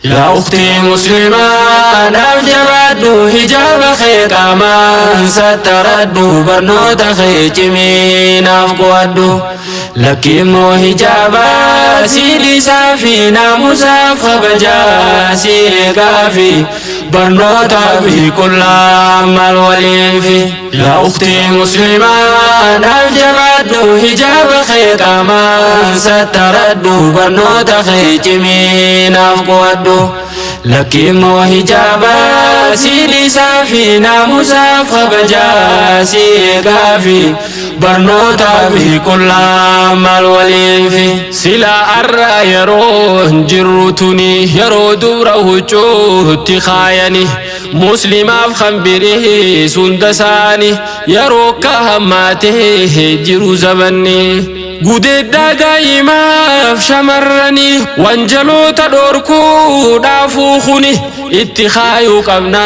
Yaa ukhtii muslimaa, naaf jabaadhu, hijaaba kee qaamaan sattaradhu, barnoota kee cimii naaf qo'adhu. Lakki immoo hijaaba sii dhiisaa fi naamusaaf kabajaa sii eegaa fi barnootaa fi qullaa maal waliifi. Yaa ukhtii muslimaa, naaf jabaadhu, hijaaba kee qaamaan sattaradhu, barnoota kee cimii naaf qo'adhu. Lakki immoo hijaaba sii dhiisaa fi naamusaaf kabajaa sii eegaa fi barnootaa fi qullaa maal waliifi. Silaa arra yeroo jirru tuni yeroo dubra huccuutti kaayani muslimaaf kan birii hunda isaani yeroo akka hammaatee jiru zabanni. Gudeeddaa daa'imaaf shamarranii wanjaloota dhorkuudhaafuu kuni itti kaayuu qabna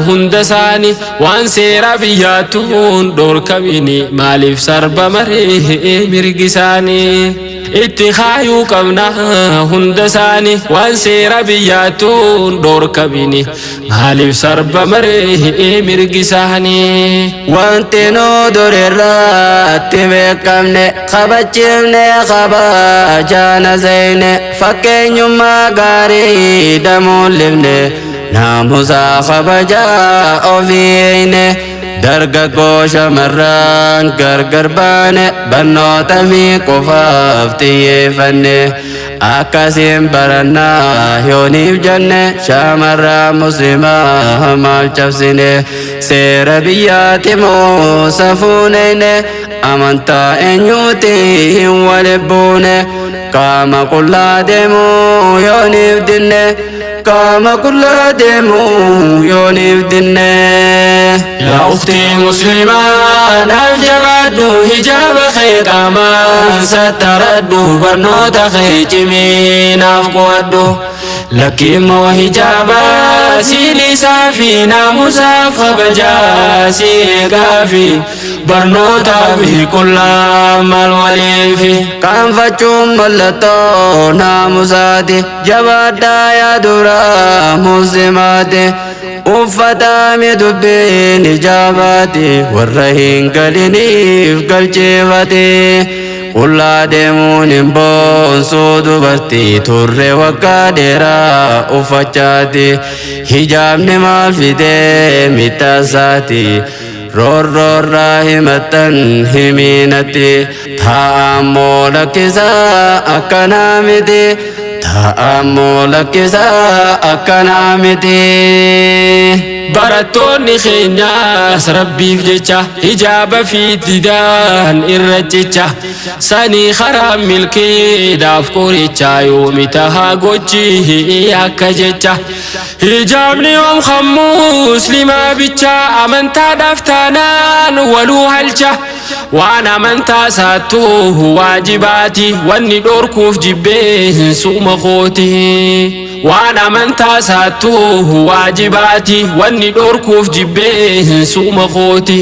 hunda isaani, waan seera biyyaattuun dhorkamini maaliif sarba maree mirgi isaanii? Itti kaayuu qabna hunda isaani, waan seera biyyaattuun dhorkamini maaliif sarba maree mirgi isaanii? Wanti nu durirratti beekamne kabachiifne kabajaana zeyne, fakkeenyummaa gaarii damuullifne, naamusaa kabajaa ofii eyne. Dargaggoo shamarran gargar baane, barnoota fi qofaaf xiyyeeffanne, akkasiin barannaa yooniif jenne, shamarran muslimaa maal cabsine? Seera biyyaati moo safuuneyne? Amantaa eenyuuti hin walibbuune? Qaama qullaa deemuu yooniif dinne? Qaama qullaa deemuu yooniif dinne? Yaa ukhtii muslimaa, naaf jabaadhu, hijaaba kee qaamaan sattaradhu, barnoota kee cimii naaf qo'adhu. Lakki immoo hijaaba sii dhiisaa fi naamusaaf kabajaa sii eegaa fi barnootaa fi qullaa maal waliifi. Qaanfachuun mallattoo naamusaati, jabaadhaa yaa dura muslimaati. Uffatami dubbiin ijaabaati, warra hin galiniif galcheeffate. Qullaa deemuun hin boonsuu dubartii, turre waggaa dheeraa uffachaati. Hijaabni maal fidee miidhaasaati? Roorroorraa himattan himiinatti, taa'ammoo lakkisaa akkanaa miti, taa'ammoo lakkisaa akkanaa miti. Barattoonni keenyaas rabbiif jecha hijaaba fi didaan irra jecha sanii karaa milkiidhaaf qoricha yoomi tahaa gochi akka jecha. Hijaabni yoom kan muslimaa bicha? Amantaadhaaf taanaan waluu halcha, waan amantaa saattuu waajibaati, wanni dhorkuuf jibbee suuma kooti. Waan amantaa saattuu waajibaati, wanni dhorkuuf jibbee suuma kooti.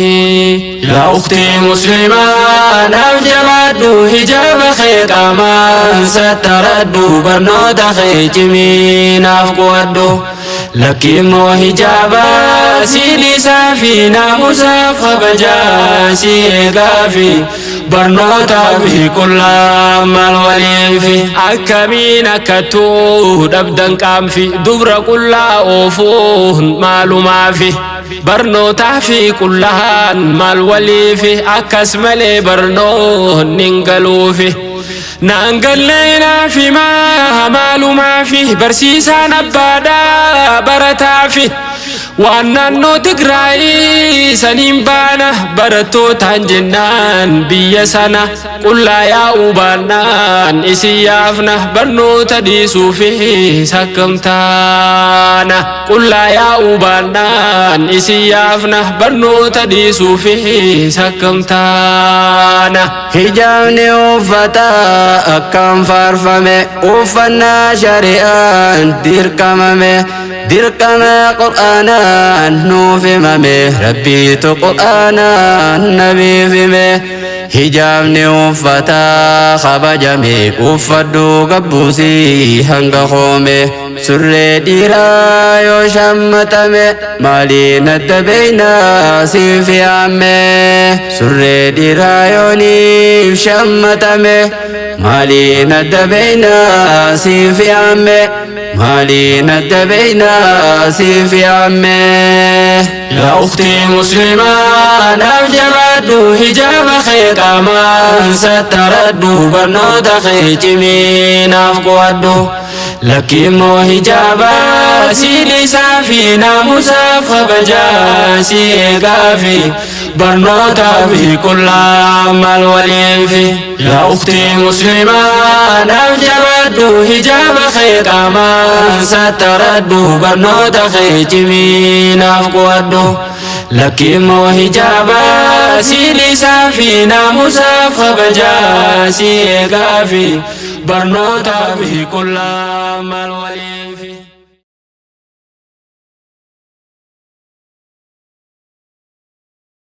Yaa ukhtii muslimaa, naaf jabaadhu, hijaaba kee qaamaan sattaradhu, barnoota kee cimii naaf qo'adhu. Lakki immoo hijaaba sii dhiisaa fi naamusaaf kabajaa sii eegaa fi barnootaa fi qullaa maal waliifi. Akkamiin akkattuu dhabdan qaanfi dubra qullaa oofuun maalumaafi? Barnootaa fi qullaan maal waliifi? Akkas malee barnoonni hin galuufi. Naan gallee naaf himaa maalumaafi barsiisaan abbaadhaa barataafi? Waan naannoo Tigraay saniin baana barattootaan jennaan, biyya sana qullaa yaa'uu baannaan isin yaafna, barnoota dhiisuufis akkam taana? Qullaa yaa'uu baannaan isin yaafna, barnoota dhiisuufis akkam taana? Hijaabni uffata akkam faarfame, uffannaa shari'aan dirqamame, dirqama qur'aanaan nuuf himame, rabbiitu qur'aanaan nabiif hime. Hijaabni uffataa kabajame, uffadhu gabbuusii hanga koome. Surree dhiiraa yoo shammatame, maaliin adda beeynaa siif yaamme? Surree dhiiraa yooniif shammatame, maaliin adda beeynaa siif yaamme? Maaliin adda beeynaa siif yaamme? Yaa ukhtii muslimaa, naaf jabaadhu, hijaaba kee qaamaan sattaradhu, barnoota kee cimii naaf qo'adhu. Lakki immoo hijaaba si dhiisaa fi naamusaaf kabajaa si eegaa fi barnootaa fi qullaa maal waliifi. Yaa ukhtii muslimaa, naaf jabaadhu, hijaaba kee qaamaan sattaradhu, barnoota kee cimii naaf qo'adhu. Lakki immoo hijaaba si dhiisaa fi naamusaaf kabajaa si eegaa fi barnootaa fi qullaa maal waliifi.